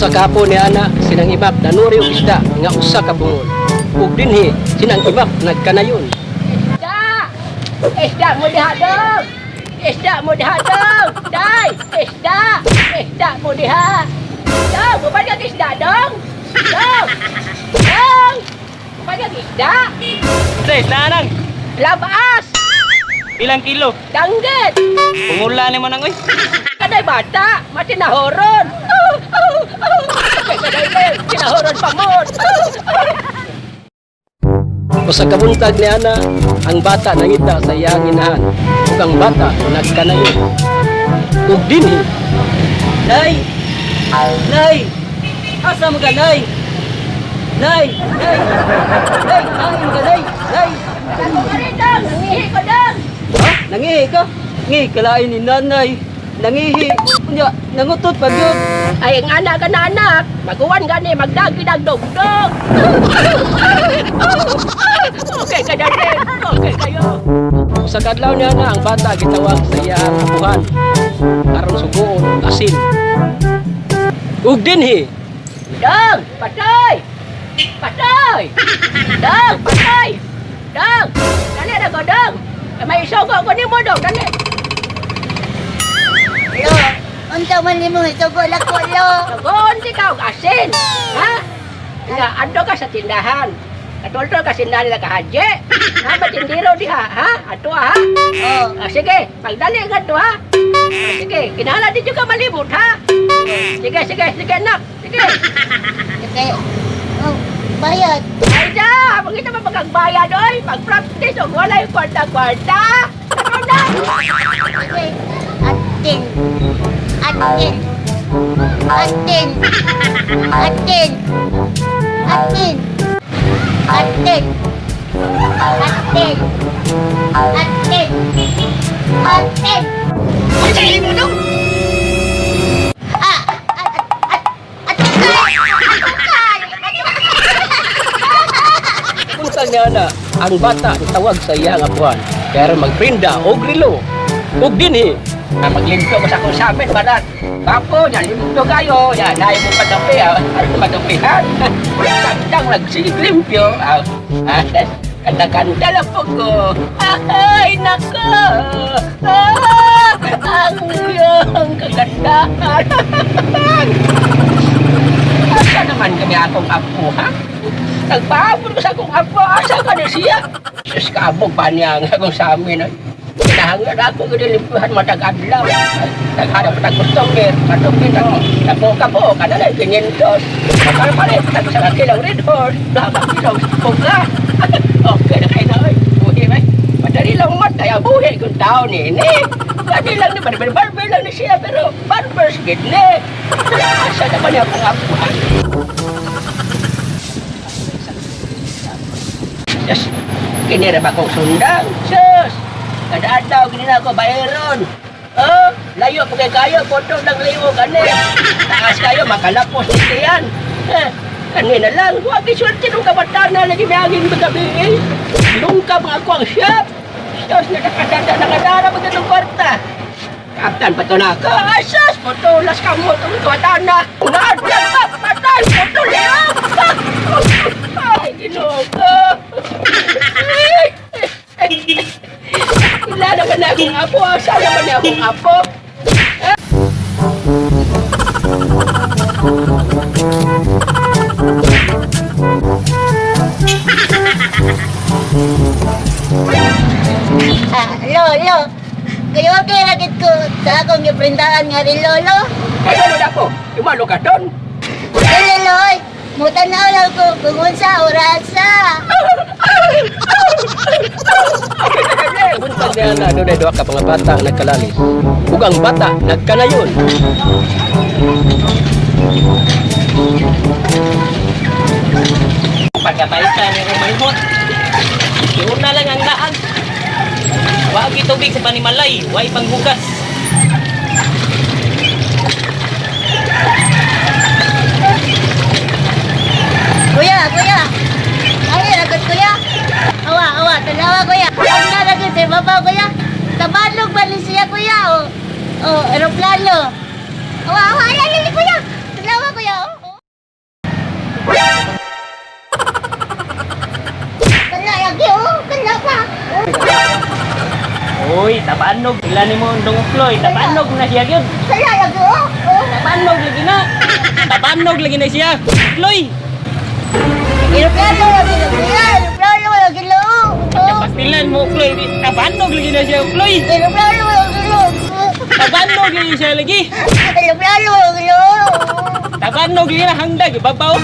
Usa ka hapon ni ana, sinang imak nanuri og isda nga usa ka bungol. Ug dinhi sinang imak nagkanayon. Isda! Isda mo diha dong! Isda mo diha dong! Day! Isda! Isda mo diha! Dong! Uban kag isda dong! Dong! Dong! Uban kag isda! Sa isda nang, Labas! ilang kilo? Danggit! Pungula ni mo nang oy. Kanay bata! Matinahoron! Oh, oh, oh. Okay, kanay kayo! Tinahoron pa mo! Usa ka buntag ni ana, ang bata nangita sa iyang inahan ug ang bata nagkanayon. Ug dinhi Nay! Nay! Asa mo ka, Nay? Nay! Nay! Nay! Angin ka, Nay! Nay! Ako ka rin dong! Nangihi ko dong! Ha? Nangihi ka? Ngihi, kalain ni nanay. Nangihi. Unya, nangutot pa yun. Ay, ang anak ka na anak, maguwan gani, magdagidagdog dog. Okay ka na rin. Okay kayo. Usa ka adlaw ni ana, ang bata gitawag sa iyang apuhan aron suguon og asin. Ug dinhi Dong, patay! Patay! Dong, patay! Dong, dali na ko, dong. May isugo ko nimo, dong, dali. Lo, unsa man nimo isugo lako lo. Sugoon si ka og asin. Ha? Nga, adto ka sa tindahan. Katultol ka sa tindahan nila kahadye. Ha, matindiro diha, ha? Adto ha? Oh, Ah, sige, pagdali ka to ha. Ah, sige, kinahanglan dito ka malibot ha. Sige, sige, sige anak. Sige. kay oh, bayad. Ay da, mangita pa pagbayad oy, pag-practice og walay kwarta-kwarta. Ano na? Sige. Atin. Atin. Atin. Atin. Atin. Atin. Atin. Atin. Atin. Ay, mo dong. Ah, at at at atukal. Buntag ni ana, ang bata gitawag sa iyang apuhan kay aron magprinda og relo. Ug dinhi Ah, maglimpyo ko sa akong sabit para Papo, yan, limpyo kayo. Yan, dahil mo padapi, ah. Ano madapihan? Kantang nagsiglimpyo. Ah, ah, kanta-kanta lang po ko. Ay, nako! Ah, ang iyong kagandahan. Asa naman kami akong apo, ha? Nagpaabot ko sa akong apo, asa ka na siya? Sus, kaabog pa niya ang akong sa amin. Ay. Kinahanglan ako, ginilimpuhan matag adlaw. Naghanap matag customer, matugin ako. Napo ka po, kanala, 500. Makalpalit, tag sa kilang Red Horse, 2 ka kilong puga. Okay na kayo na, oy. Buhi, ay. Madali lang matay, ang buhi kung tao ni ni. Dali lang ni, barber, barber lang ni siya, pero barbers gid ni. Asa naman niya akong apuhan? Yes, kini ra ba kong sundang? Sus! Kada adlaw kini na ako bayron. Oh, layo pa kay kayo, photo lang liwo kani. Taas kayo makalapos ni tiyan. Eh, kanina lang, wa gi swerte nung kabataan na lagi miaging gabi. Eh. Lungka mga ako ang shop. Sus, nakakadada nakadara pag itong kwarta. Kaptan pa to na ako. Ay, sus, putulas ka mo itong kabataan na. Naadlan pa, patay, putol niya. Ay, Ginoo ko. Wala naman na akong apo. Asa naman na akong apo? Ah, lo, lo. Kayo okay ra gid ko sa akong giprindahan nga rin lolo. Kaya ano na ako? Imalo ka doon? Dili lo, oy. Mutanaw lang ko kung unsa orasa. Buntag ni ana, dunay duha ka mga bata ang nagkalalis. Ug ang bata nagkanayon. Pagkabaitan ni Rumalmot. Iuna lang ang daan. Wa gi tubig sa panimalay, way panghugas. Kuya, kuya. Ay, ragot kuya. Awa, awa, tanawa kuya. Ang naragin sa babaw kuya. Tabalog ba ni siya kuya? O, o, aeroplano. Awa, awa, ay, ay, ay, kuya. Tanawa kuya. Oh. Uy, tabanog. Ila nimo dong Ukloy, tabanog na siya gyud. Saya lagi oh. Oh. Tabanog lagi na. Tabanog lagi na siya. Ukloy. Eroplano lagi na kuya. Eroplano lagi lo. Oh. Pastilan mo Ukloy, tabanog lagi na siya Ukloy. Eroplano lagi lo. Tabanog lagi siya lagi. Eroplano lagi lo. Tabanog lagi na hangdag ibabaw.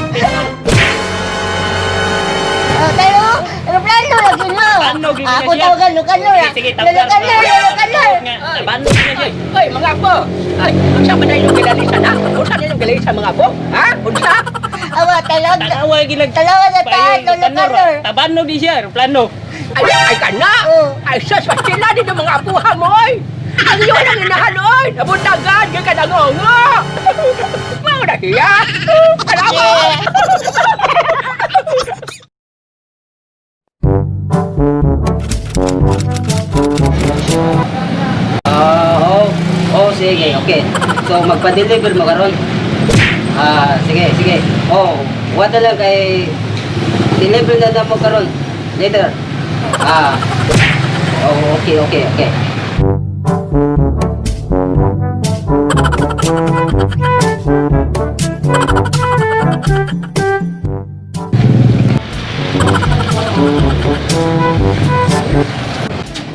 Oh, tayo. Eroplano lagi lo. Tabanog lagi na Ako siya. tawagan lukanor. Sige, sige, tawagan. Lukanor, lukanor. Tabanog na siya. Ay, ay, mga apo. Ay, unsa man na inyong gilalisan, ha? Unsa na inyong gilalisan, mga apo? Ha? Unsa? Awa, talag. Tanawa gilag. Tanawa na tahan, lukanor. Tabanog di siya, plano. Ay, ay ka na! Oo. Ay, sus, pastila din ang mga apuha mo, oy! Ang yun ang inahan, oy! Nabuntagan, gay ka nangongo! Mao na siya! Alam mo! Ah, oh, oh, sige, okay. So, magpa-deliver mo karon. Ah, sige, sige. Oh, wala lang kay deliver na na mo karon. Later. Ah. Oh, okay, okay, okay.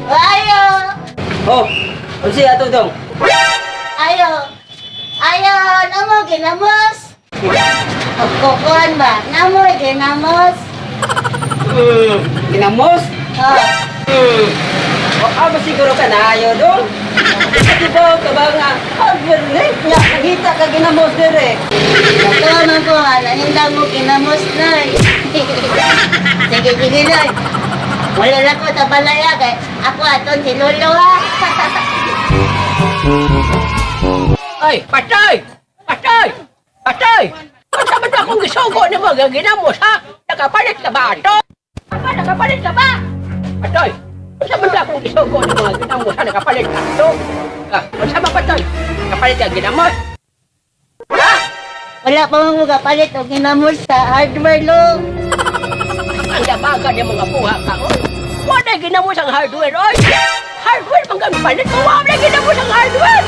Ayo. Oh, unsa ato dong? Ayo. Ayo, namo ginamos. Pagkukuhan ba? Namo ginamos. Ginamos? Oh. O, ah, ba siguro ka na ayo dong? Di ba ka ba nga hardware ni? Nya, nakita ka ginamos dire. Natuwa man ko nga, nahinda mo ginamos na. Sige, sige na. Wala lang ko sa balaya kay ako aton si Lolo ha. Ay, patay! Patay! Patay! Unsa man to akong gisugo ni mo, ginamos, ha? Nakapalit ka ba ato? Aba, nakapalit ka ba? Patay! Unsa man to akong gisugo ni mo, ginamos, ha? Nakapalit ka ato? Ah, unsa man patay? Nakapalit ka ginamos? Ha? Wala pa mo kapalit og ginamos sa hardware lo. Ang dabagan niya mga buha ka, oy. Wala ginamos ang hardware, oy. Hardware pang kami palit mo, wala ginamos ang hardware.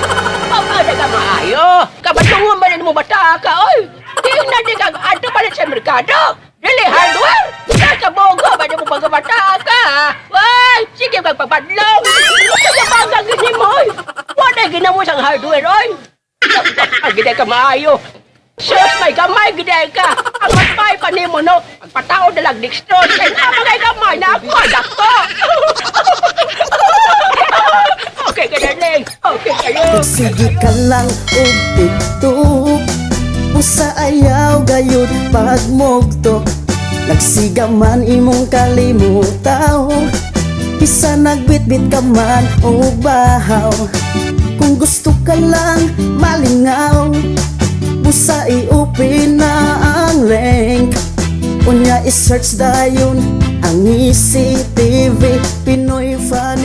Pamada ka maayo. Kabatungon ba mo bata ka, oy. Tingnan di ka, ato palit sa merkado. Dili hardware. Nakabogo ba mo pagkabata ka, ha? Ay, sige magpapadlong. Dabagan gini mo, oy. Wala ginamos ang hardware, oy. Ang gina ka maayo. Sus, may gamay, gina ka. Ang matpay pa nimo, no? Pagpatao na lang, dextrose. Kaya na, mga gamay na ako, dako. Okay ka, darling. Okay kayo. Sige ka lang og TikTok. Usa ayaw gayud pagmugtok. Nagsiga man imong kalimutaw. Isa nagbitbit ka man o bahaw. Kung gusto ka lang malingaw, busa i-open na ang link. Unya i-search dayon ang ECTV Pinoy Fan.